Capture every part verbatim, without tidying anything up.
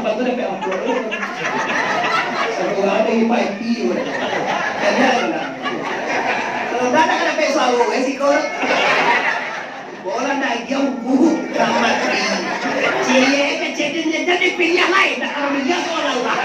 Lepas tu dapek ampun. Sampai urang ada ipa ipi. Jadi, alah. Kalau ndak, ndak dapek suaro, eh, siko. Bola ndak agiah uku, dah mati. Ciek kecil dia jadi pilihan lain, ndak kalau dia seolah-olah.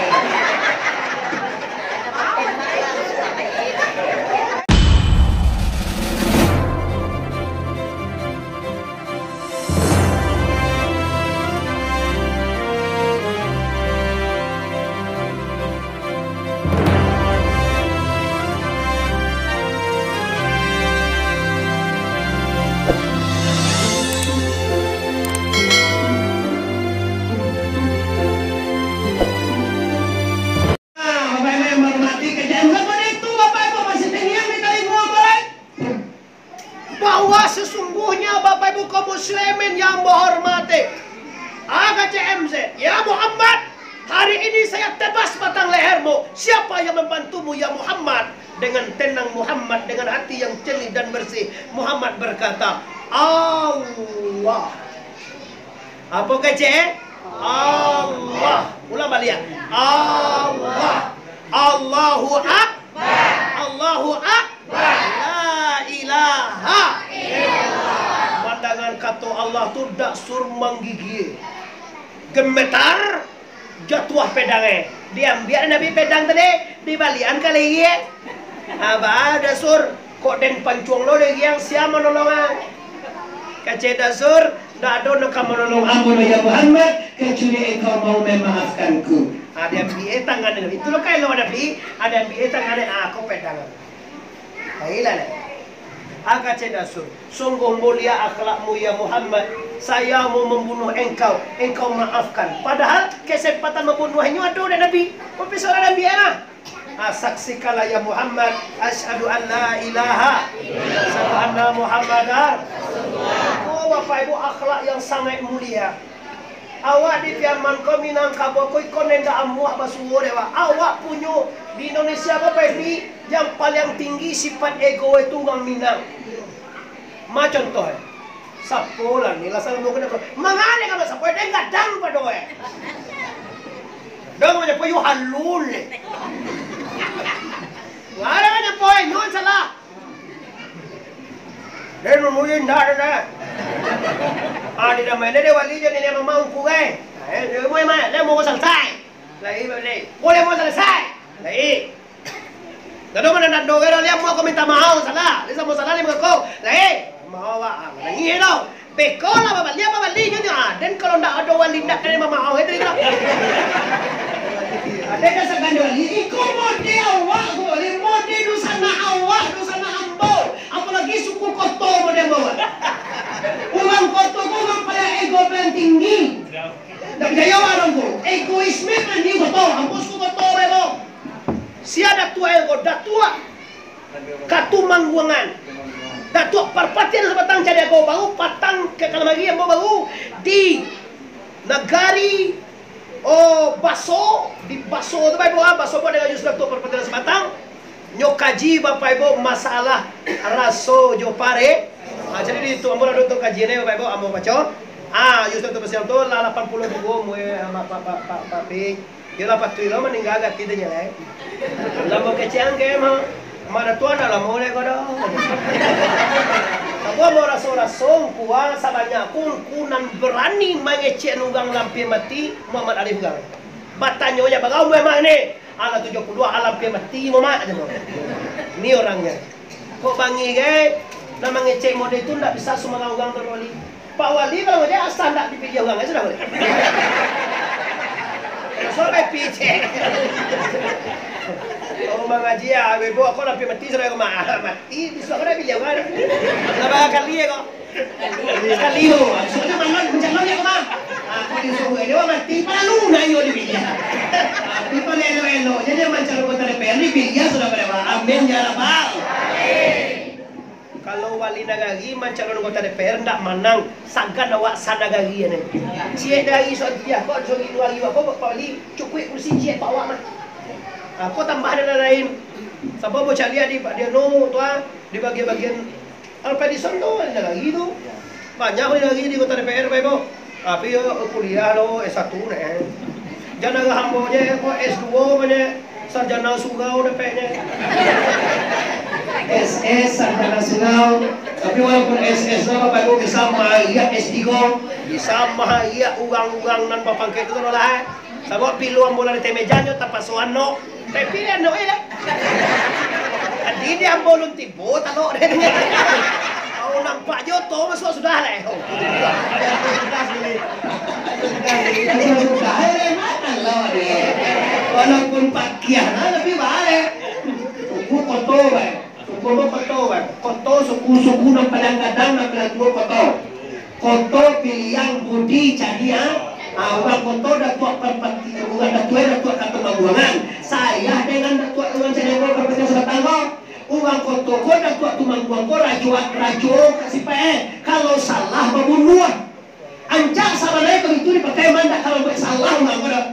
Nah, Bapak Ibu yang menghormati, kejadian seperti itu, Bapak Ibu, masih terngiang di talingo, Bapak? Bahwa sesungguhnya, Bapak Ibu kaum muslimin yang ambo hormati, A K C M Z, ya Muhammad, hari ini saya tebas batang lehermu. Siapa yang membantumu, ya Muhammad? Dengan tenang Muhammad, dengan hati yang jernih dan bersih, Muhammad berkata, "Allah." Apo kecek? Allah. Ulang baliak. Allah. Allahu Akbar. Allahu Akbar. La ilaha illallah. Mandangan kato Allah tu, dak Sur manggigia. Gemetar, jatuah pedang, eh. Diambiak Nabi pedang tadi, dibaliakan ka leher. Abah dah Sur, kok den pancuang lo dek yang sia manolong, ah? Kecek dah Sur, ndak ado nan ka manolong ambo lo, ya Muhammad, kecuali engkau mau memaafkanku. Ah, diambiak tangan Nabi. Itu lo kayak lo Nabi, ah, diambiak tangan, ah, kok pedang. Baiklah, lah. Ah, kecek dah Sur, sungguh mulia akhlakmu, ya Muhammad. Saya mau membunuh engkau, engkau maafkan. Padahal kesempatan membunuhnyo ado dek Nabi. Tapi seorang Nabi, ah. Ah, saksikanlah, ya Muhammad, asyhadu an la ilaha, asyhadu anna Muhammadar. Oh, Bapak Ibu, akhlak yang sangat mulia. Awak di Piaman ko, Minangkabau ko, iko nan indak amuah basuo dek awak. Awak punyo di Indonesia ko, Bapak Ibu, yang paling tinggi sifat ego itu urang Minang. Ma contoh, eh. Sapo lah ni, lah salah mungkin apa. Mangale ka sapo, eh, den gadang pado, eh. Dong manyapo yo halun, eh. Ngale manyapo, eh, nyo salah. Den mamulin dah, dah, dah. Ah, di damai ni dia wali je ni, dia mamau kurang. Eh, dia mau, dia mau selesai. Lai, lai. Boleh mau selesai. Lai. Dah tu mana nando kan, dia mau aku minta maaf, salah. Dia sama salah, dia mengaku. Lai. Mau awak, ah, nangis tu. Beko lah, babali, babali je ni. Ah, dan kalau ndak ado wali, ndak kena maaf, itu, itu. Ada kan sakali wali, iko mode awak, ko wali, mode dunsanak awak, dunsanak ambo. Apalagi suku Koto mode ambo. Urang Koto ko urang paling ego paling tinggi. Ndak picayo urang ko. Egoisme paling tinggi Koto, ambo suku Koto, bebo. Sia Datuak ego, Datuak Katumangguangan. Datuak Parpatiah Sabatang Cadiago, baru patang ka kalamari ambo baru di nagari, oh, Baso, di Baso tu, Bapak Ibu, ah, Baso pun dengan Yusuf Datuak Parpatiah Sabatang. Nyo kaji, Bapak Ibu, masalah raso jo pare. Ah, jadi di tu ambo lah tu kaji ni, Bapak Ibu, ambo baco. Ah, Yusuf Datuak Parpatiah tu lah lapan puluah duo umua, Pak, Pak, Pak, Pak, Pak Pi. Yo lah, patuik lo maningga gati tu je lai. Lah, mau kecek angke mah. Mak Datuak ndak lamo lai ko doh. Aku mau raso-raso, ngku ah, sabanyak ko ngku nan barani mangecek urang lampia mati, Muhammad Arif urang. Batanyo je, "Bara umua mah ni?" "Alah, tujuah puluah, ah, lampia mati, Muhammad," je. Ni orangnyo. Kok bangih gai, nan mangecek mode tu ndak bisa sumbarang urang tu, Wali. Pak Wali kalau ngecek asa ndak dipilih urang, ya sudah, Wali. Sampai picek. Kalau mangaji, ya, ibu aku lah pi mati sudah, aku mah, mati, bisa aku dah pilih urang. Lah, bakali ya kok. Sakali tu, maksudnyo malam, macam mana, Mak? Ah, kau disuruh dia mati, malu nak iyo dipilih. Tapi kalau elok-elok je dia mancalon anggota D P R, dipilih sudah pada, Mak. Amin, ya Rabbal. Kalau wali nagari mancalon anggota D P R ndak manang, sagan awak sanagari ni. Ciek dari Saudi, kok Saudi dua hari, kok Pak Wali cukup kursi ciek Pak awak mah. Ah, kok tambah ada lain. Sabab bocah lihat di, di anu tu, ah, di bagian-bagian Alfred Edison tu, ada lagi tu. Banyak lagi di anggota D P R, Bapak Ibu. Tapi yo kuliah lo S satu nih. Jan arah ambo je, ko S dua banyak, sarjana surau dapeknyo. S S, sarjana surau. Tapi walaupun S S lah, Bapak Ibu bisa maariak S tiga, bisa maariak urang-urang nan bapangkek tu lah, eh. Sabab pilu ambo lah di temejanyo, tapasoan no. Tapi dia no, eh, lah. Tadi dia ambo lun tibo, talok dia. Kau nampak jo, to masuk sudah lah, eh. Oh. Sudah, sudah, sudah, eh, mana lo dia? Walaupun pakiah lah, tapi baik. Suku Koto, baik. Suku tu Koto, baik. Koto, suku-suku nan paling gadang, nan paling tuo Koto. Koto, Piliang, Budi, Cadiang. Ah, urang Koto, Datuak Parpati, urang Datuak, Datuak Katumangguangan. Sayah dengan Datuak urang Cadiang ko, Parpati Sabatang ko. Urang Koto ko, Datuak Tumangguang ko, rajo, rajo ka sipaik, eh. Kalau salah, babunuah. Ancak sabananyo kalau itu dipakai mandak, kalau buek salah urang ko dah.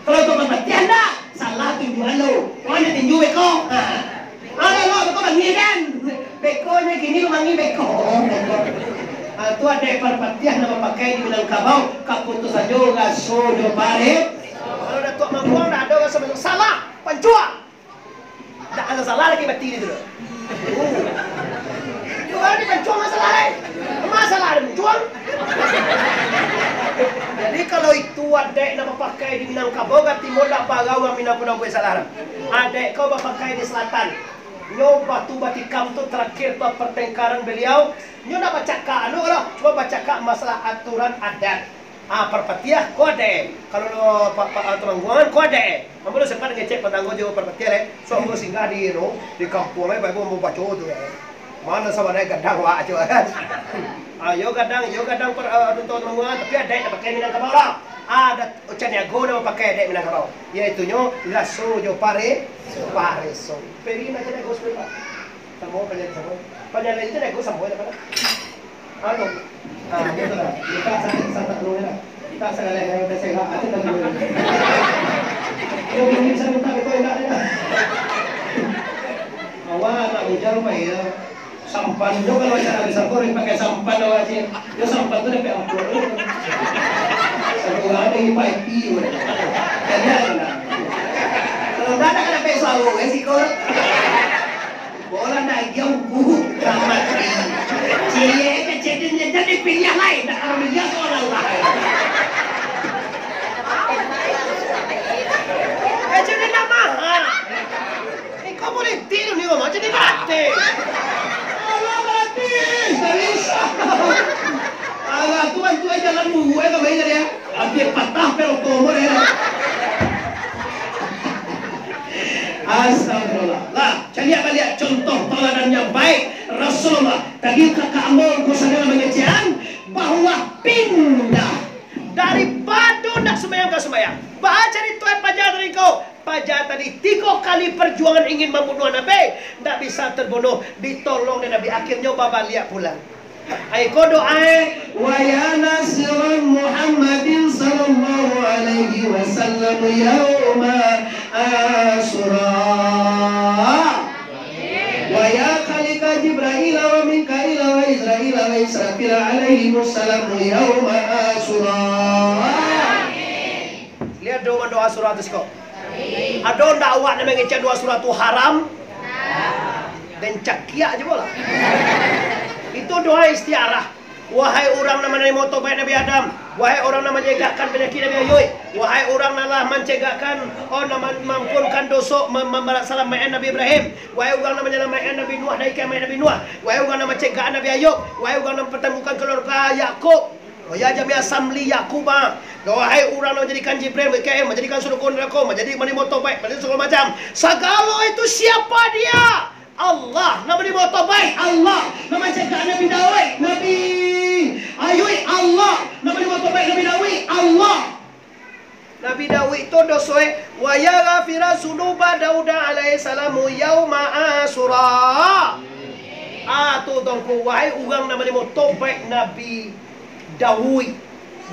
Kalau tu Parpatiah ndak, salah tunjuak lo. Wah, nyo tinju beko. Ha. Alah lo, beko bangih kan? Bekonyo kini lo bangih beko. Beko. Ha, tu adaik Parpatiah nan bapakai di Minangkabau, kaputusan jo raso jo pare. Kalau Datuak Mangguang ndak ado raso, salah, pancuak. Ndak ado salah lagi mati di tu. Oh. Itu kan dipancuang masalah lain. Masalah ada muncuang. Jadi, kalau itu adaik nan bapakai di Minangkabau, ka Timur, ndak bara urang Minang ko nan buek salah. Adaik ko bapakai di Selatan. Nyo batu batikam tu terakhir tu pertengkaran beliau. Nyo ndak bacakak anu lah, cuma bacakak masalah aturan adat. Ah, Parpatiah, ko adaik. Kalau lo pa-, pa-, ah, Tumangguangan, ko adaik. Ambo lo sempat ngecek patanggo jo Parpatiah, leh. So, ambo singgah di, anu, di kampuang, leh, ambo, ambo baco tu, leh. Mano sabananyo gadang wak, cubo kan. Ah, yo gadang, yo gadang per-, ah, anu, Tumangguangan, tapi adaik ndak pakai Minangkabau lah. Adat Caniago ndak pakai adaik Minangkabau. Yaitunyo, raso jo pare-, pareso. Peri nak Caniago sebentar. Samo, panjang samo. Panjang itu Caniago samo, ya, kan? Anu. Ah, gitu lah. Kita sangat, sangat dulu lah. Kita sekali yang kita sehat, aja tadi dulu. Yo, belum bisa minta betul enggak ya? Awak anak bujang, Pak, ya. Sampan jo kalau acara besar ko, pakai sampan awak aja. Yo, sampan tu dapek amplop tu. Satu urang ada ipa ipi tu. Jadi, ada lah. Kalau ndak, ndak dapek suaro, eh, siko. Bola nak agiah uku, ka mati. Ciek kecek dia jadi pilihan lain, nak kalau dia soal Allah. Eh, jadi nak mahal. Iko politik tu ni, Mama, jadi gratis. Alah, gratis, tak bisa. Alah, tuan, tuan, jangan buat, eh, kau main tadi, ya. Hampir patah, pero komo, ya. Astagfirullah. Lah, caliak baliak contoh tauladan yang baik Rasulullah. Tadi kakak ambo, ko sadang mangecekan bahwa pindah daripado ndak sumbayang ka sumbayang. Baa carito paja tadi ko? Paja tadi tigo kali parjuangan ingin mambunuah Nabi, ndak bisa terbunuh, ditolong dek Nabi, akhirnyo babaliak pulang. Ai ko doa, eh, "Wa ya nasiran Muhammadin sallallahu alaihi wasallam yauma Asyura. Wa ya khaliqa Jibrail wa Mikail wa Israil wa Israfil alaihi wassalam yauma Asyura." Lihat doa, doa Asyura tu siko. Ado ndak awak nan mangecek doa Asyura tu haram? Den cakiak je bola. Itu doa istiarah. Wahai urang nan manarimo tobaik Nabi Adam, wahai urang nan mancegakkan panyakik Nabi Ayub, wahai urang nan lah mancegakkan, oh, nan man-, maampunkan doso, mem-, mambalas salam maet Nabi Ibrahim, wahai urang nan manyalamaikkan Nabi Nuh dari kiamaik Nabi Nuh, wahai urang nan mancegakkan Nabi Ayub, wahai urang nan patambukan kaluarga Yakub, wahai jamiah samli Yakub, ah, wahai urang nan manjadikan Jibril, Mikail, manjadikan surga narako, manjadi manarimo tobaik, manjadi sagalo macam, sagalo itu siapa dia? Allah. Nan manarimo tobaik, Allah. Nan mancegak Nabi Daud, Nabi Ayub, Allah. Nan manarimo tobaik Nabi Daud, Allah. Nabi Daud tu doso, eh, "Wa ya ghafira dzunuba Dauda alaihi salamu yauma Asyura." Ah, tu tongko, wahai urang nan manarimo tobaik Nabi Daud.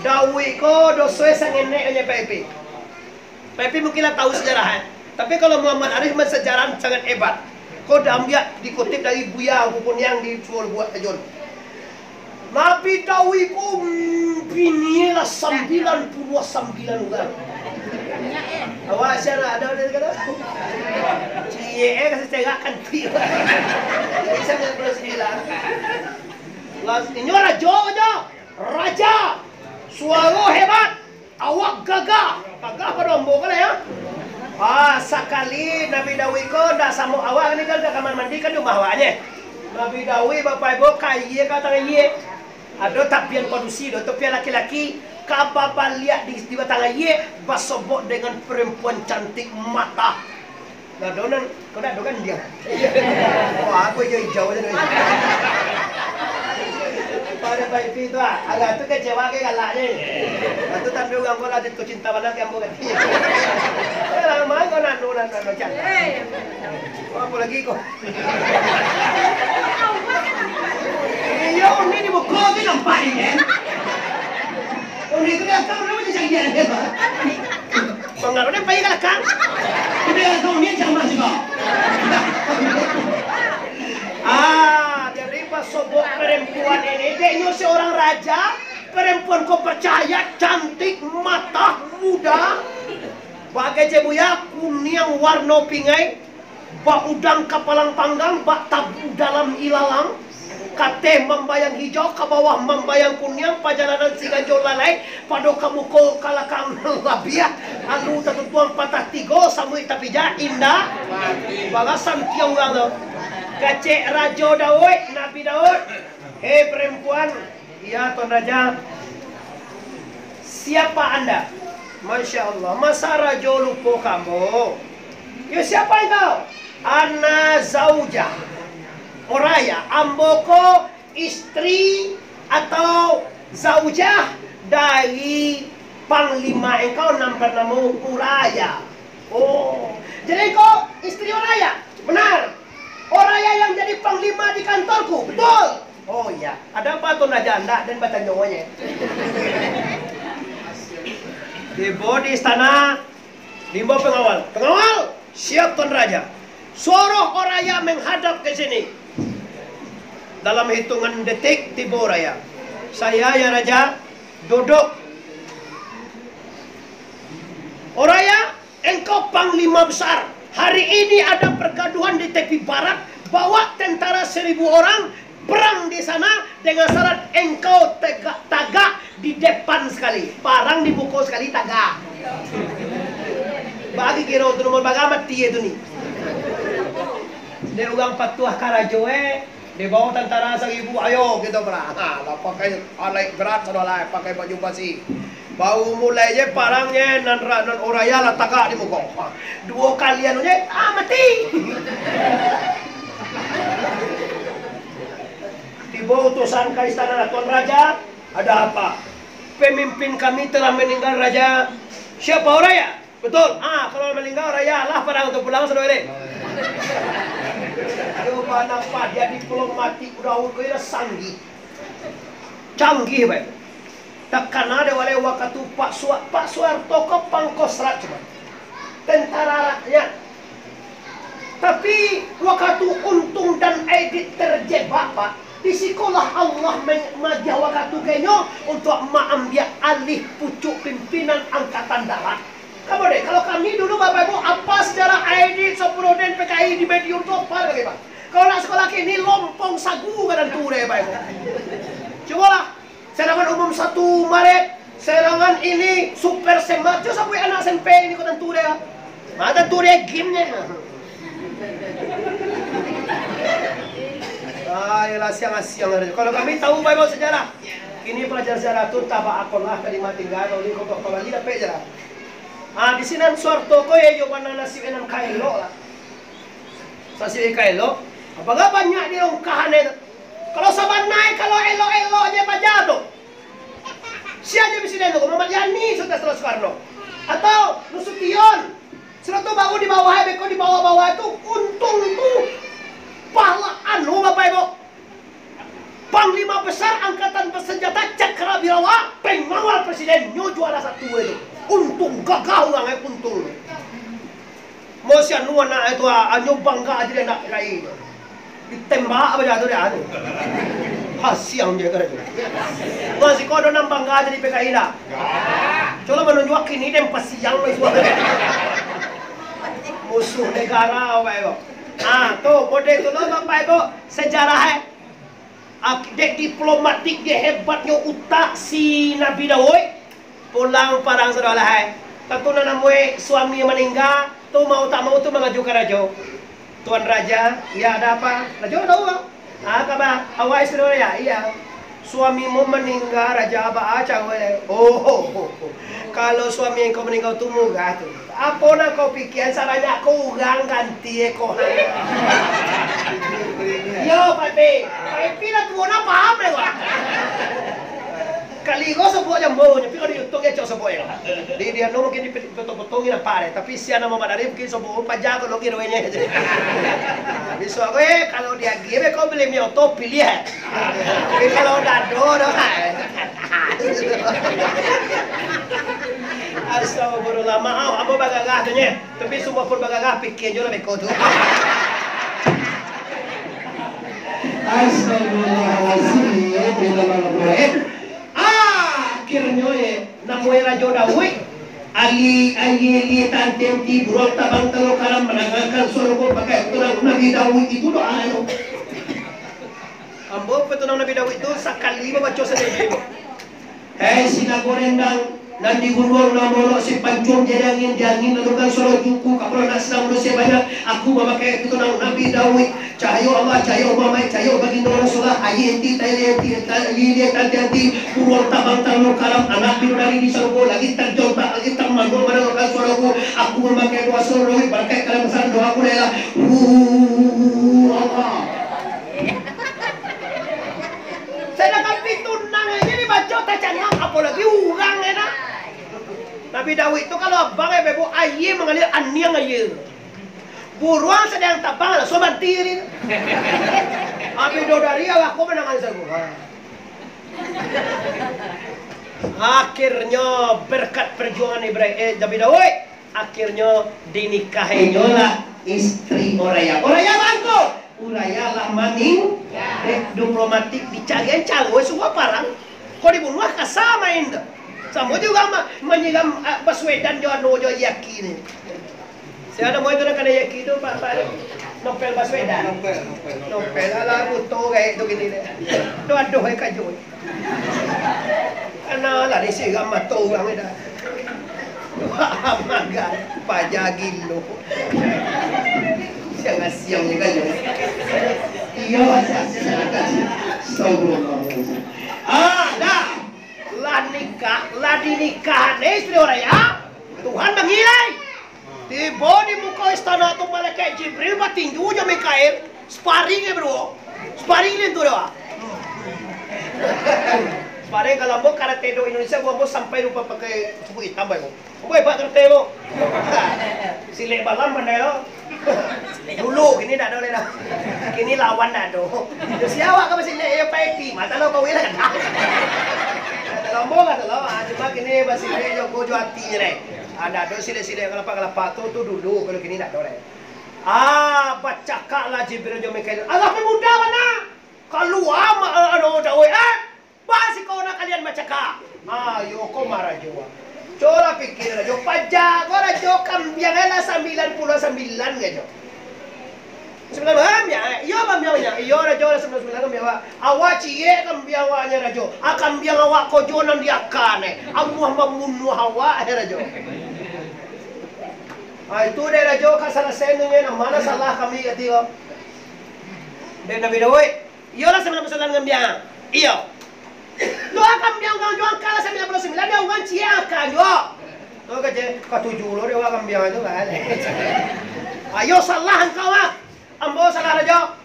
Daud ko doso, eh, sangenek nyo, Pak Epi. Tapi mungkin lah tahu sejarah, eh. Tapi kalau Muhammad Arif mah sejarah sangat hebat. Ko dah ambiak dikutip dari Buya Abu Kuniang di Sumur Buak Tajun. Nabi Daud ko, mm, bini lah sambilan puluah sambilan urang. Awak sia nak ado dari kata. Ciek eh, kasi cerak kanti. Bisa main bola sendiri lah. Las, inyo rajo, rajo. Raja. Suaro hebat. Awak gagah. Gagah pado ambo kan, ya? Ah, sakali Nabi Daud ko ndak samo awak, ni kan ka kamar mandi kan di rumah awaknyo. Nabi Daud, Bapak Ibu, ka aia ka batang aia. Ado tapian padusi do, tapian laki-laki, ka babaliak di, di batang aia, basobok dengan perempuan cantik mata. Nah, do nan, kau dak do kan dia? Oh, aku ijau-ijau aja nih. Pada baik itu ah, agak tu kecewa ke galaknya. Itu tapi orang kau lah cinta bana ke ambo kan. Ya, lama kau nak do, nak do, nak do, apa lagi kau? Iyo, undi di muko tu nampak ni, kan? Undi tu datang, undi macam canggih aja, Pak. Pengaruh dia pai ka lakang. Undi datang, undi jamah juga. Ah, jadi basobok perempuan ini, dia nyo seorang raja, perempuan kau percaya, cantik, mata, muda, bagai cebuya, kuniang warna pingai, baudang kapalang panggang, bak tabu dalam ilalang, kateh mambayang hijau, ka bawah mambayang kuniang, pajalanan siganjo lalai, pado ka muko ka lakang labiah, alu tatutuang patah tigo, samuik tapijak indak, balasan tiang urang tu. Kecek Rajo Daud, Nabi Daud, hei perempuan, Iya, Tuan Raja. Siapa Anda? Masya Allah, masa Rajo lupo ka ambo? Yo, siapa engkau? Ana zaujah. Oraya, ambo ko istri atau zaujah dari panglima engkau nan banamo Uraya. Oh, jadi engkau istri Oraya? Benar. Oraya yang jadi panglima di kantorku? Betul. Oh iya, ada apa Tuan Raja? Ndak, den batanyo aja. Tibo di istana, diimbau pengawal. Pengawal, siap Tuan Raja. Suruh Oraya menghadap ke sini. Dalam hitungan detik, tibo Oraya. Saya, ya Raja, duduk. Oraya, engkau panglima besar. Hari ini ada pergaduhan di tepi barat. Bawa tentara seribu orang, perang di sana dengan syarat engkau tegak, tagak di depan sekali. Parang di muko sekali, tagak. Bagi kiro tu nomor baga mati itu ni. Dia orang patuah karajo, eh. Dibawa tentara seribu, ayo kita perang. Ha, lah pakai alat berat sudah lah, pakai baju basi. Baru mulai je parangnyo, nan ra-, nan Oraya lah tagak di muko. Ha, duo kali anu je, ah, mati. Tibo utusan ka istana, Tuan Raja, ada apa? Pemimpin kami telah meninggal, Raja. Siapa, Oraya? Betul. Ah, kalau meninggal Oraya, lah parang tu pulang sudah, Lek. Aduh, manapa dia diplomatik udah udah sanggih. Canggih bae. Takana dek walai wakatu Pak Suwa-, Pak Suwarto ko pangkostrat cuma. Tentara rakyat. Tapi wakatu Untung dan Aidit terjebak, Pak, di sikolah Allah men-, maagiah wakatu ka inyo untuak maambiak alih pucuk pimpinan Angkatan Darat. Kamu deh, kalau kami dulu, Bapak Ibu, apa sejarah Aidit, Sopurudin, P K I di Madiun tu apa lagi, Pak? Kalau nak sekolah kini, lompong sagu ka tantu deh, Bapak Ibu. Cubolah, serangan umum satu Maret, serangan ini super semat, tu sampai anak S M P ini ko tantu deh. Ma tantu deh game-nyo. Ah, yalah, siang-siang hari. Kalau kami tahu Bapak Ibu sejarah, kini pelajar sejarah tu tabak akon lah, kalimat tinggal, kalau ni kau kembali dapek je lah. Ah, di sinan Suwarto ko, eh, yo bana nasib nan ka elok lah. Nasib nan ka elok. Apakah banyak di longkahan itu? Kalau sabanai, kalau elok-elok je baja tu. Sia je presiden tu, Muhammad Yani, Sultan Soekarno. Atau Nasution. Sudah tu baru di bawah, beko di bawah-bawah tu, Untung tu. Pahla anu, Bapak Ibu. Panglima Besar Angkatan Bersenjata Cakrawirawa, pengawal presiden, nyo juara satu itu. Untung gagah urang, eh, Untung. Mo si anu anak itu, ah, anyo bangga aja dia nak P K I. Ditembak aja tu dia anu. Hasiang je kan itu. Masih kau ada nang bangga jadi P K I dah? Cubo manunjuak kini den pasiang lai suaro. Musuah negara, Bapak Ibu. Ah, tu, model tu lo, Bapak Ibu, sejarah, eh. Ah, dek diplomatik, dek hebatnyo utak si Nabi Daud, pulang parang sudah lah, eh. Tantu nan namonyo suami maningga, tu mau tak mau tu mangajukan rajo. Tuan Raja, ya ada apa? Rajo tahu, Bang. Ah, kaba, awak isteri ya? Iya. Suamimu maningga, Raja, baa caro e? Oh, kalau suami engkau maningga tu murah tu. Apo nan kau pikia, sabanyak ko urang ganti e ko. Yo, Pak Pi. Pak Pi lah tuo, nak paham e ko. Kali ko sobok jambo, tapi kalau di YouTube ya cok sobok e. Di, di anu mungkin di potong-potong ni nampak deh. Tapi sia namo Mak Dari mungkin sobok paja ko logi doenye. Nah, bisuak ko, eh, kalau diagiah, eh, kau beli mi oto, pilih, eh. Tapi kalau dado, doh, eh. Astagfirullah, maaf, ambo bagagah tu, nye. Tapi sumua pun bagagah, pikir jo lah beko tu. Astagfirullahalazim, ya, ya, ya, ya. Ah, akhirnyo, ye, namonyo Rajo Daud, ali, aye, aye, tanti-anti, buruang tabang talo kalam, mandangakan suaro pakai petunang Nabi Daud itu doanyo. Ambo petunang Nabi Daud itu sakali babaco sadonyo. Hei, sinago rendang, nan di gunuang nan molok si pancuang jadi angin, di angin lalukan suaro juku, kapalo nak sadang manusia banyak, aku mamakai petunang Nabi Daud. Cahayo Allah, cahayo Muhammad, cahayo baginda Rasulullah, aye enti, taye enti, taye enti, tanti-anti, buruang tabang talo kalam, anak bidadari di sarugo, lagi tarjontak, lagi tarmanduang mandangakan suaroku, aku mamakai doa suaro, barakai kalam basalam doaku, lah. Hu, Allah. Sadangkan pitunang aja dibaco tacangang, apolagi urang, enak. Nabi Daud tu kalau abang, eh, bebo, aye mangalir aniang aye. Buruang sadang tabang, langsung manti tadi tu. Abih doh dari awak ko manangan sarugo. Akhirnyo, berkat perjuangan Ibrahim, eh, Nabi Daud, akhirnyo dinikahinyo lah istri Uraya. Uraya bangko. Uraya lah maning-, dek diplomatik dicarian caro suruah parang. Kok dibunuah kasa main tu. Samo juga ma-, manyiram, ah, Baswedan jo anu jo Yaki ni. Sia namo itu nan kanai Yaki tu, Pak, Pak? Novel Baswedan. Novel, Novel. Novel, alah, buto gaek tu kini deh. Tu aduh, eh, kajo. Kana lah disiram mato urang ni dah. Wah, magang, paja gilo. Siang-siang ni kajo. Iyo, siang-siang ni kajo. Astagfirullahaladzim. Ah, dah. Lah nikah, lah dinikahan istri Uraya. Tuhan mangilai. Tibo di muko istana tu, malaikat Jibril batinju jo Mikail, sparring e baduo. Sparring lintu doh. Sparring kalau ambo karate do Indonesia, ambo sampai lupa pakai sabuk itam, bae. Ambo hebat karate, ambo. Silek balam pandai lo. Dulu, kini ndak ado lai doh. Kini lawan ndak ado. Sia awak ka basilek, yo paeti, mata lo kau ilang. Lombo ka tu lo, ah, cuma kini basilek jo ko jo ati je lai. Ah, ndak ado silek-silek kalapa-kalapa tu, tu dulu, kalau kini ndak ado lai. Ah, bacakak lah Jibril jo Mikail. Alah, pemuda bana. Kalua ma-, eh, anu, Daud, eh. Ba siko nak kalian bacakak. Ayo ko marajo. Colah pikir rajo, paja ko rajo kambiang lah sambilan puluah sambilan rajo. Sambilan kambiang, eh? Iyo kambiang, iyo rajo lah sambilan sambilan kambiang awak. Awak ciek kambiang awaknyo rajo. Ah, kambiang awak ko jo nan diakan, eh. Amuah mambunuah awak, eh, rajo. Ah, itu deh rajo ka salasai tu, nan ma nan salah kami kati ko. Dek Nabi Daud. Iyolah, sambilan puluah sambilan kambiang. Iyo. Lo kambiang urang juo angka lah sambilan puluah sambilan, urang ciek angka juo. Tu kecek, katuju lo dek urang kambiang tu kan. Ayo salah angkau ah. Ambo salah rajo.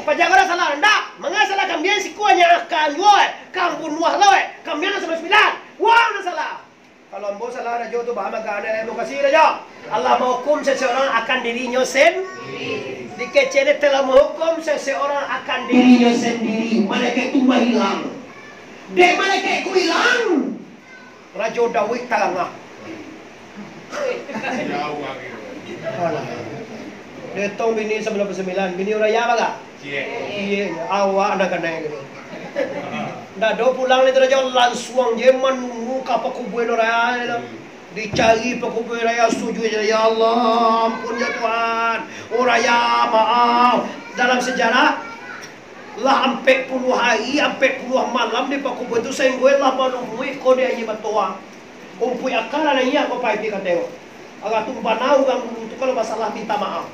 Paja ko dak salah, ndak. Manga salah kambiang siko nyo angka juo, eh. Kang bunuah lo, eh. Kambiang sambilan puluah sambilan. Wah, nan salah. Kalau ambo salah rajo tu, bah, maka ado ilmu kasih rajo. Allah mahukum seseorang akan dirinyo sen-, dikecek dek telah mahukum seseorang akan dirinyo sendiri. Malaikat tu mah ilang. Dek malaikat ko ilang, Rajo Daud tarangah. Alah. Detong bini sambilan puluah sambilan, bini uraya apo lah? Ciek. Ciek, awak nak kanai gitu. Ndak ado pulang lai tu rajo, lansuang je manunggu ka pakubua urang raya tu. Dicari pakubua urang raya, sujud, "Ya Allah, ampun ya Tuhan. Oh raya, maaf." Dalam sejarah, lah ampek puluah hari, ampek puluah malam di pakubua tu, sainggo lah malumuik ko di aia batoa. Umpuik aka lah naiak ko paipik kateo. Alah tu bana urang dulu tu kalau basalah minta maaf.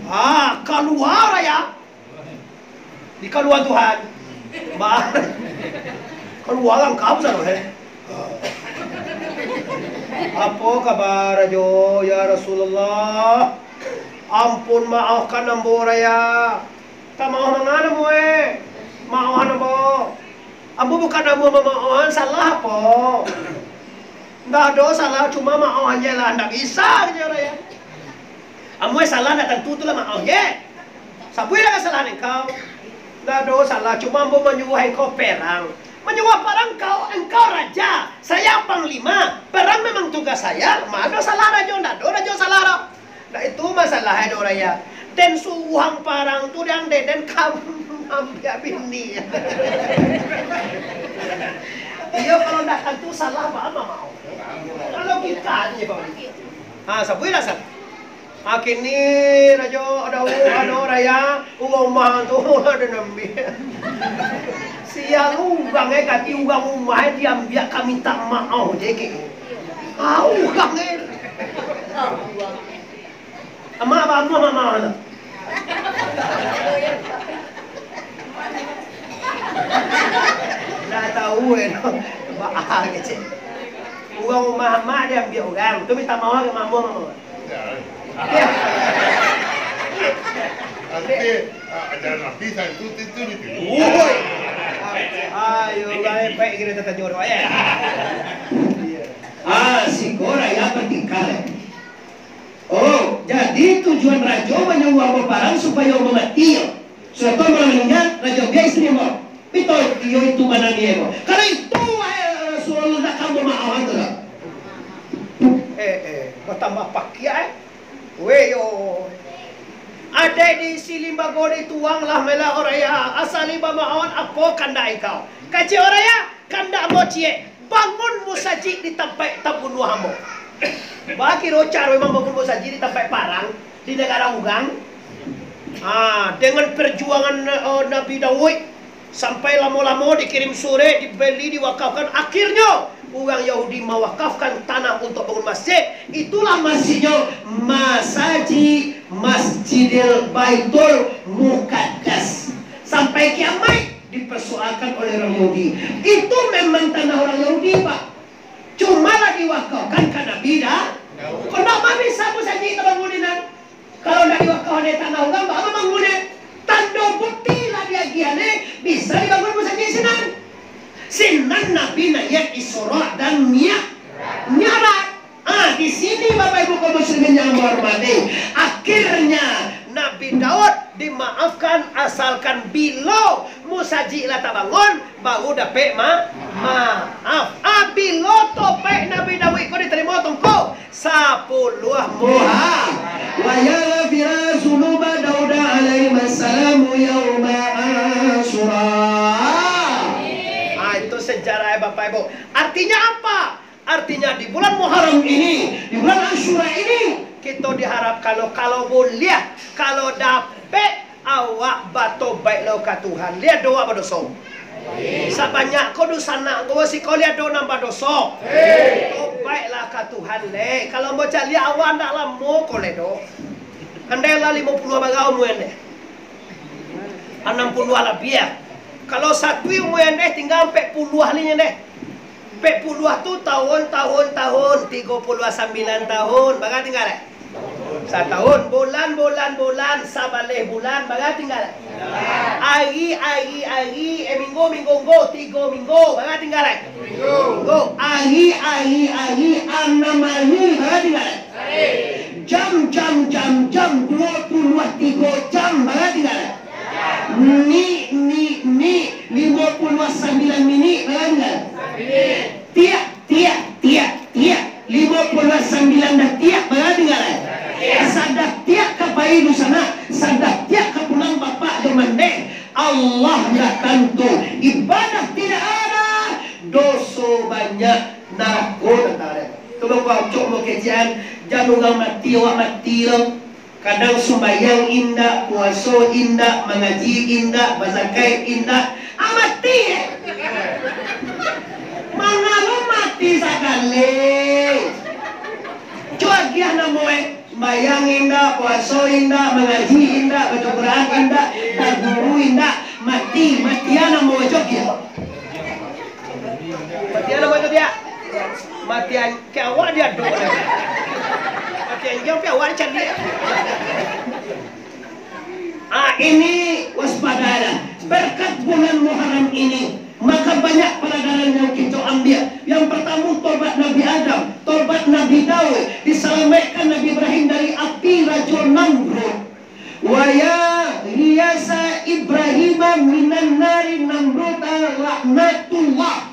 Ah, kalua raya. Di kalua Tuhan. Ba-, kalua langkap sano, eh. Apo kaba, Rajo, ya Rasulullah? Ampun, maohkan ambo, Raya. Tamaoh mangan ambo, eh. Maohan ambo. Ambo bukan ambo mamaohan, salah apo? Ndak ado salah, cuma maoh aja lah, ndak bisa, kecek Raya. Ambo salah, ndak tantu tu lah maoh, ye. Sabuiklah kasalahan engkau. Ndak ado salah, cuma ambo manyuruah engkau perang. Manyuruah parang engkau, engkau raja, saya panglima. Perang memang tugas saya, ma ado salah rajo, ndak ado rajo salah doh. Nah, itu masalah ado raya. Den suruah parang tu, den, den, den ka ambiak bini. Iyo, kalau ndak tantu salah, baa mamaoh? Kalau kita ni, Bang. Ha, sabuiklah, San. Ha, kini, Rajo, ado, ado raya, urang umah tu, ado nambih. Sia urang, eh, kati urang umah, eh, diambiak ka minta maoh je, kini. Ah, urang, eh. Amak, amak, amak, amak, amak. Ndak tahu, eh, no. Baa kecek. Urang umah amak diambiak urang. Tu minta maoh ka mamak, mamak. Ya. Tapi, ah, ajaran Nabi saat itu, itu ditiru. Woi. Ayo, baik, baik kita tanya orang, ya. Ah, siko raya batingkah, eh. Oh, jadi tujuan rajo manyuruah baparang supayo mamati. Sudah tu malam ingat, rajo biak istri mo. Bito, iyo itu bana ni mo. Kalau itu, wahai Rasulullah, ndak ka ambo maohan tu lah. Eh, eh, batambah pakiah, eh. Weh, yo. Adaik diisi limbago dituang lah melah, oh raya. Asa limba maohan, apo kandak engkau? Kecek oh raya. Kandak ambo ciek, bangun musajik di tampaik tabunuah ambo. Bakiro caro emang bangun musajik di tampaik parang, di nagara urang? Ah, dengan perjuangan, eh, Nabi Daud, sampai lamo-lamo dikirim surek, dibeli, diwakafkan. Akhirnyo, urang Yahudi mawakafkan tanah untuak bangun masjid. Itulah masjidnyo, masajik Masjidil Baitul Muqaddas. Sampai kiamaik dipersoalkan oleh orang Yahudi. Itu memang tanah orang Yahudi, Pak. Cuma lah diwakafkan ka Nabi Da-, kok ndak mah bisa musajik tabangun inan? Kalau ndak diwakafkan dari tanah urang, baa mambangun, eh? Tando bukti lah diagiahan, eh, bisa dibangun musajik sinan. Sinan Nabi naiak Isra dan Mia-, Mi'raj. Ah, di sini, Bapak Ibu kaum muslimin yang ambo hormati, akhirnya Nabi Daud dimaafkan asalkan bilo musajik lah tabangun, baru dapek ma-, maaf. Ah, bilo tobaik Nabi Daud ko ditarimo, Tungku? Sapuluah muha. Wa yaghfira dzunuba Dauda alaihi salam yauma Asyura. Ah, itu sejarah, ya, Bapak Ibu. Artinya apa? Artinya, di bulan Muharram ini, di bulan Asyura ini, kito diharapkan lo, kalau buliah, kalau dapek, awak batobaik lo ka Tuhan. Liek doh awak badoso. Sabanyak ko dunsanak ko, siko liek doh nan badoso. Tobaiklah ka Tuhan, leh. Kalau ambo caliak awak ndak lamo ko leh doh. Andai lah limo puluah bara umua ndeh. Anam puluah labiah. Kalau satu umua ndeh, tingga ampek puluah lai ndeh. Ampek puluah tu tahun, tahun, tahun, tigo puluah sambilan tahun, bara tingga lai? Satahun, bulan, bulan, bulan, sabaleh bulan, bara tingga lai? Ari, ari, ari, eh, minggu, minggu, nggo, tigo minggu, bara tingga lai? Minggu. Ari, ari, ari, anam ari, bara tingga lai? Jam, jam, jam, jam, duo puluah tigo jam, bara tingga lai? Minik, minik, minik, limo puluah sambilan minik, bara tingga lai? Tiak, tiak, tiak, tiak, limo puluah sambilan datiak, bara tingga lai? Sadatiak ka pai dunsanak, sadatiak ka pulang bapak jo mandeh. Allah ndak tantu, ibadah tidak ada, doso Cok mo kecekan, jan urang mati, awak mati lo. Kadang sumbayang indak, puaso indak, mangaji indak, bazakaik indak. Ah, mati, eh. Manga lo mati sakali. Cok agiah namo, eh. Sumbayang indak, puaso indak, mangaji indak, baco Quran indak, baguru indak. Mati, matian namo, eh, cok agiah. Matian namo, cok agiah. Matian Ke awak diadok. Pakai anjang pi awak dicaliak. Ah, ini waspadalah. Berkat bulan Muharram ini, maka banyak pelajaran yang kita ambil. Yang pertama, tobat Nabi Adam, tobat Nabi Daud, diselamatkan Nabi Ibrahim dari api Rajo Namrud. Wa ya riyasa Ibrahima minan nari Namruda laknatullah.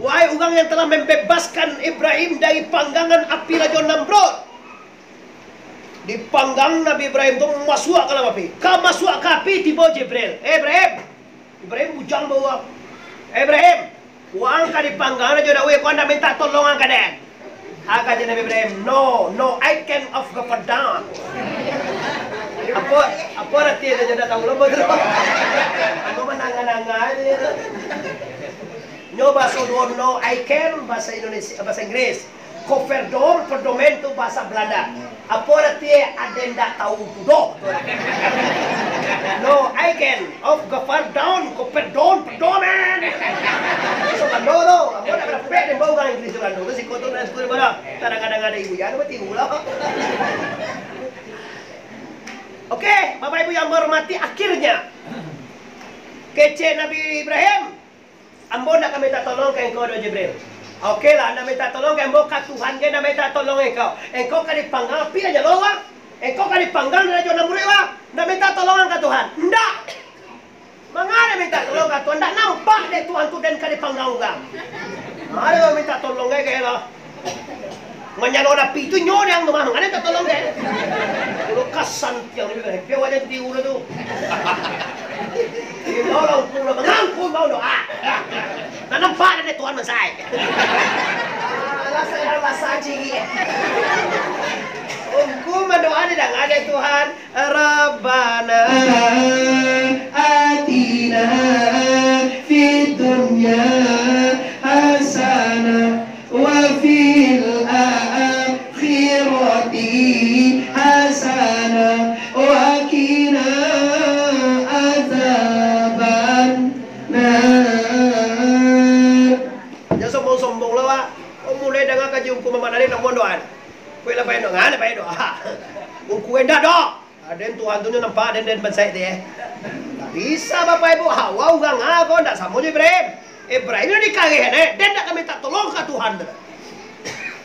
Wahai urang yang telah membebaskan Ibrahim dari panggangan api Rajo Namrud. Dipanggang Nabi Ibrahim tu masuak ka dalam api. Ka masuak ka api, tibo Jibril. "Eh, Ibrahim." Ibrahim bujang bawa. "Eh, Ibrahim, waang ka dipanggang Rajo Daud, kok ndak minta tolong ang ka den?" Aka Nabi Ibrahim, "No, no, I can of governor." Apo, apo arti itu, jan tahu lo, betul. Aku menangah-nangah aja. Nyo bahaso duo, "No, I can," bahasa Indonesia, bahasa Inggris. Koperdom, pedomen tu bahasa Belanda. Apo arti, aden ndak tahu tu doh. "No, I can of governor, koperdom, pedomen." Itu Belanda tu. Aku ndak berapa den bawa urang Inggris Belanda tu, siko tu, dan siko di mana. Kadang-kadang ado ibu ya, ado batiwu lah. Oke, Bapak Ibu yang berhormati, akhirnya kecek Nabi Ibrahim, "Ambo ndak ka minta tolong ka engkau doh, Jibril." "Oke lah, ndak minta tolong ka ambo, ka Tuhan je ndak minta tolong engkau. Engkau ka dipanggang api lah jalo, wah. Engkau ka dipanggang dari Rajo Namrud, wah. Ndak minta tolong ka Tuhan." "Ndak." "Manga ndak minta tolong ka Tuhan? Ndak nampak dek Tuhan tu den ka dipanggang urang." "Manga ndak minta tolong, gai, gai lah." Manyalon api tu nyo dek ang tu mah, manga ndak minta tolong, gai. Kalau kasan tiang ni, gai, piawak jan tiwu lah tu. Imbau lah ungku lah, mangangku imbau doa. Ndak nampak dek Tuhan mansai. Alah, saya rasa ciri. Ungku mandoa didanga dek Tuhan. Rabbana atina fid dunya hasanah wa fil akhirati hasanah wa qina azabannar. Jan sombong-sombong lah, wak. Kok mulai danga kaji ungku Mamak Nari, namuah doa. Kok lah payah doa, lah payah doa. Ungku indak doh. Aden Tuhan tu nyo nampak aden, den bansaik tu, eh. Ndak bisa, Bapak Ibu. Hawa urang apo, ndak samo jo Ibrahim. Ibrahim nyo dikareh, eh. Den ndak ka minta tolong ka Tuhan tu.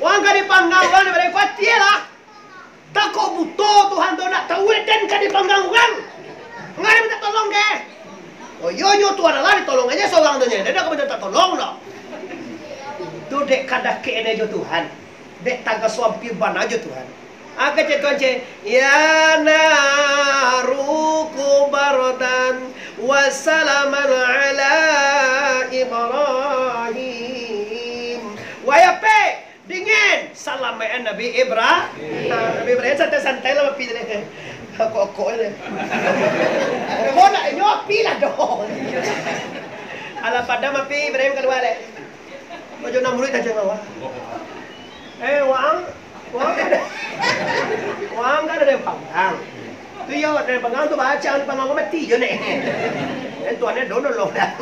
Urang ka dipanggang, urang dibari kuatia lah. Takok buto Tuhan tu, ndak tahu, eh, den ka dipanggang urang. Ndak minta tolong, keh. Oh, iyo, nyo Tuhan Allah ditolong aja sorang tu, nyo. Den ndak ka minta tolong, doh. Tu dek kadakek ne jo Tuhan. Dek tagaso ampia bana jo Tuhan. Ah, kecek Tuhan cek, "Ya naru kuni bardan wa salaman ala Ibrahim." Wahai api, dingin, salamaik Nabi Ibrahim. Nah, Nabi Ibrahim santai-santai lah api tadi. Kokok-kokok je. Kokok nak inyo api lah doh. Alah padam api, Ibrahim kalua deh. Rajo Namrud tajang awak. Eh, waang, waang kan ado, waang kan ado nan panggang. Tu iyo, ado nan panggang tu baco, nan panggang ko mati jo neh. Kan Tuhan nyo dono lo dah.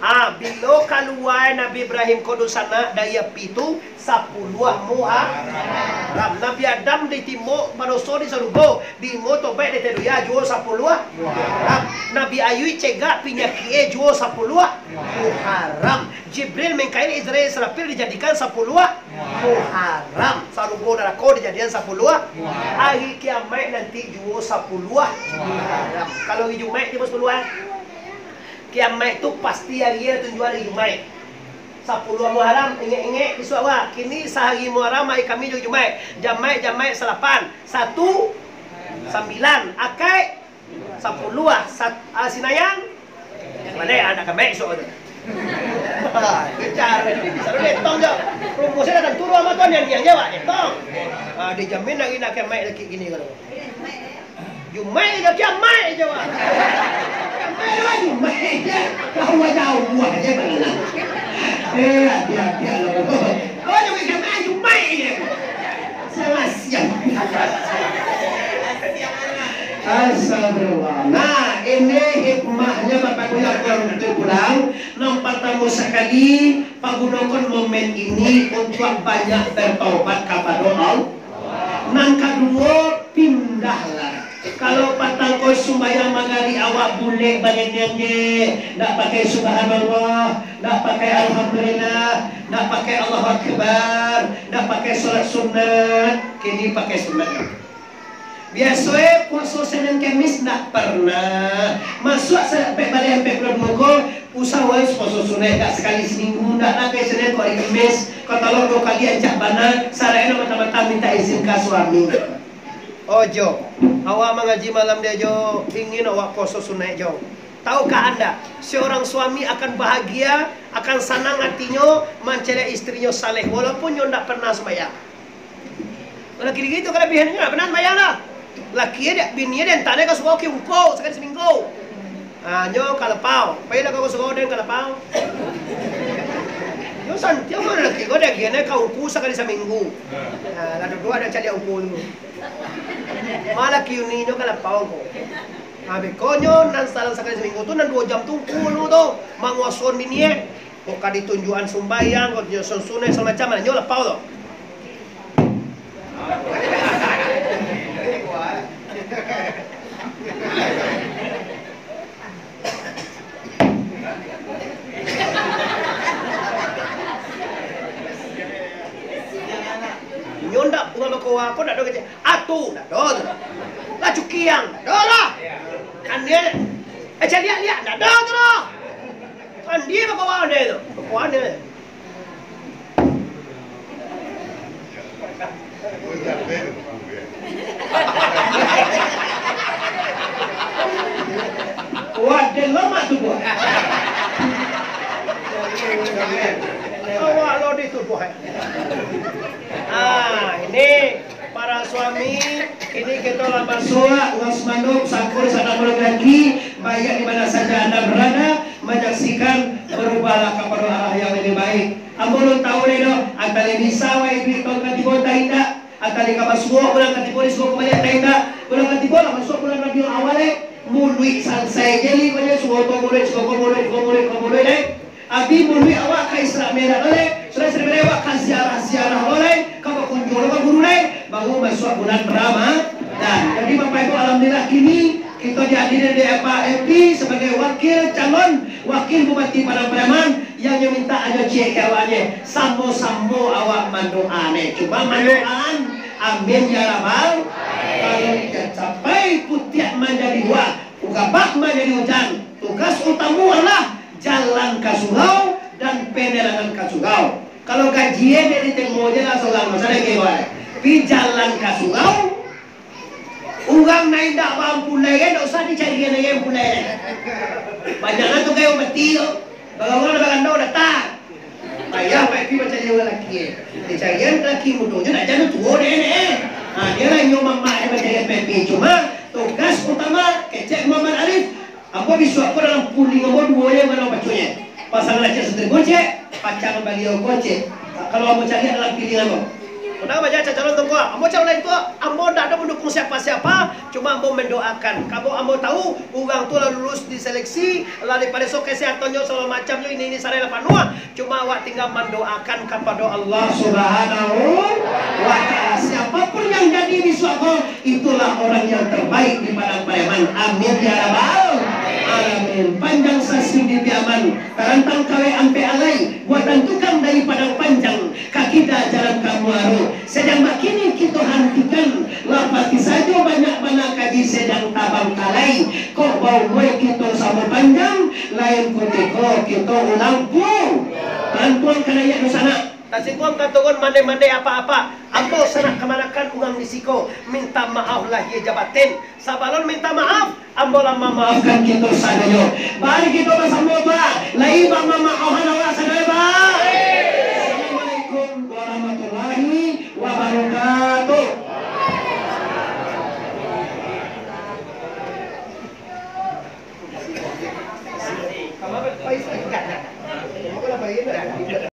Ah, bilo kalua Nabi Ibrahim ko dunsanak dari api tu, sapuluah Muharram. Nabi Adam ditimbok badoso di sarugo, Bingok tobaik di Teduya juo sapuluah Muharram. Nabi Ayub cegak pinyakik e juo sapuluah Muharram. Jibril, Mikail, Izrail, Israfil dijadikan sapuluah Muharram. Sarugo narako dijadikan sapuluah. Hari kiamaik nanti juo sapuluah Muharram. Kalau hari Jumaik tibo sapuluah. Kiamaik tu pasti hari e tunjuak hari Jumaik. Sapuluah Muharram, ingek-ingek di suara. Kini sahari Muharram, hari Kami jo Jumaik. Jamaik, jamaik salapan. Satu, sambilan. Akaik, sapuluah. Sat-, ah, Sinayang? Baliak, ah, nak kambek esok tu. Ha, kecaro, jadi bisa lo detong jo. Rumusnyo datang turun mah tu, nian-nian jo awak detong. Ha, dijamin hari nak kiamaik laki kini kalau. Jumaik jo, kiamaik jo, wah. Kiamaik lah, Jumaik je. Tahu aja Allah je, bang. Eh, hati-hati lah. Oh, Jumaik, kiamaik, Jumaik je. Salah siap. Astagfirullah. Nah, ini hikmahnya Bapak Ibu yang kurang betul pulang. Nan partamo sakali, pagunokan momen ini untuak banyak bertaubat kapado Allah. Nan kaduo, pindahlah. Kalau patang ko sumbayang magarib awak bulek badan je, ndak pakai subhanallah, ndak pakai alhamdulillah, ndak pakai Allahu Akbar, ndak pakai salat sunat, kini pakai sunat. Biaso e puaso Senin Kemis ndak pernah. Masuak sampai baleh ampek puluah duo ko, usah wai puaso sunaik, ndak sakali saminggu, ndak lah ka Senin ko hari Kemis, ko talok duo kali ancak bana, saraik nak mantah-mantah minta izin ka suami. Ojo, awak mangaji malam dia jo, ingin awak puaso sunaik jo. Tahukah anda, seorang suami akan bahagia, akan sanang hatinyo mancaliak istrinyo saleh, walaupun nyo ndak pernah sumbayang. Laki diri tu kalabihannyo ndak pernah sumbayang doh. Laki e, bini e diantanyo ka surau ka ungku sakali saminggu. Ha, nyo ka lapau, pailah ka surau den ka lapau. Nyo santiang mah laki ko, diagiahnyo ka ungku sakali saminggu. Ha, lah duduak ado caliak ungku tu. Ma laki uni nyo ka lapau ko. Ha, beko nyo nan salang sakali saminggu tu, nan duo jam tu ungku anu tu, manguasoan bini e. Kok ka ditunjuakan sumbayang, kok ditunjuakan sunaik, samacam, nyo lapau tu. Nyo ndak, urang bakoa ko ndak ado kecek. Atu, ndak ado tu. Lah cukiang, ndak ado lah. Kan dia, eh, caliak-liak, ndak ado tu lah. Kan dia bakoa dia tu. Bakoa dia. Wah, dia lemak tu, buah. Awak lo di tu, buah. Ah, ini para suami, ini kita lah masuak, uang semanduk, sakur, sadang laki, baik di mana saja anda berada, menyaksikan, berubahlah kepada arah yang lebih baik. Ambo alun tahu lai doh, antah lai bisa wai duit tahun katigo, antah indak. Antah lai ka masuak bulan katigo, disuruah kumbali, antah indak. Bulan katigo lah masuak bulan Rabiul Awal, eh. Muluik sansai je lai, banyak suruah ko muluik, suruah ko muluik, ko muluik, ko muluik, eh. Abih muluik awak ka Isra Mi'raj lai, sudah Isra Mi'raj awak ka ziarah-ziarah lai, ka bakunjung ka guru lai, baru masuak bulan Ramadan. Jadi, Bapak Ibu, alhamdulillah, kini kito dihadiri dek Pak M P sabagai wakil, calon wakil Bupati Padang Pariaman, yang nyo minta ajo ciek ka awak nyo, samo-samo awak mandoa neh. Cubo mandoaan, amin ya rabbal. Kalau dicapai putiak manjadi buah, gabah manjadi ujan, tugas utamo alah jalan ka surau dan penerangan ka surau. Kalau gaji e dek diterimo je lah surang, masa lagi buat. Pi jalan ka surau, urang nan indak baampulai, indak usah dicarian lai ampulai. Banyak lah tu kayo mati tu. Barang urang barandau datang. Payah pai pi mancari urang laki, eh. Dicarian laki mudo je, nak jano tuo dek, eh. Ha, dia lah inyo mamak dia mancari P P. Cuma, tugas utama, kecek Muhammad Arif, ambo bisuak ko dalam puling ambo duo je, mano pacunya. Pasangan Aceh Santri ko, cek, pacang baliau ko, cek. Kalau ambo cari dalam piling ambo. Padahal banyak calon tu ko, ambo calon lain tu, ambo ndak ado mandukung siapa-siapa, cuma ambo mendoakan. Kabo ambo tahu, urang tu lah lulus diseleksi, lah dipareso kesehatannyo, sagalo macamnyo, ini, ini, sarai lah panuah. Cuma awak tinggal mandoakan kapado Allah Subhanahu wa Ta'ala. Siapapun yang jadi bisuak ko, itulah orang yang terbaik di Padang Pariaman. Amin ya rabbal alamin. Panjang sasih di Piaman, tarantang kawek ampek alai, buatan tukang dari Padang Panjang, ka kida jalan ka Muaro. Sadang bakini kito hantikan, lah pasti sajo banyak bana kaji sadang tabangkalai. Kok baumua kito samo panjang, lain kutiko kito ulang pu-, bantuan ka naiak dunsanak. Tasingguang ka turun, mandeh-mandeh apak-apak. Ambo sanak kamanakan urang di siko, minta maaf lahia jo batin. Sabalun minta maaf, ambo lah mamaafkan kito sadonyo. Mari kito basamo, Pak, lai bamamaohan awak sadonyo, Pak. Assalamualaikum warahmatullahi wabarakatuh.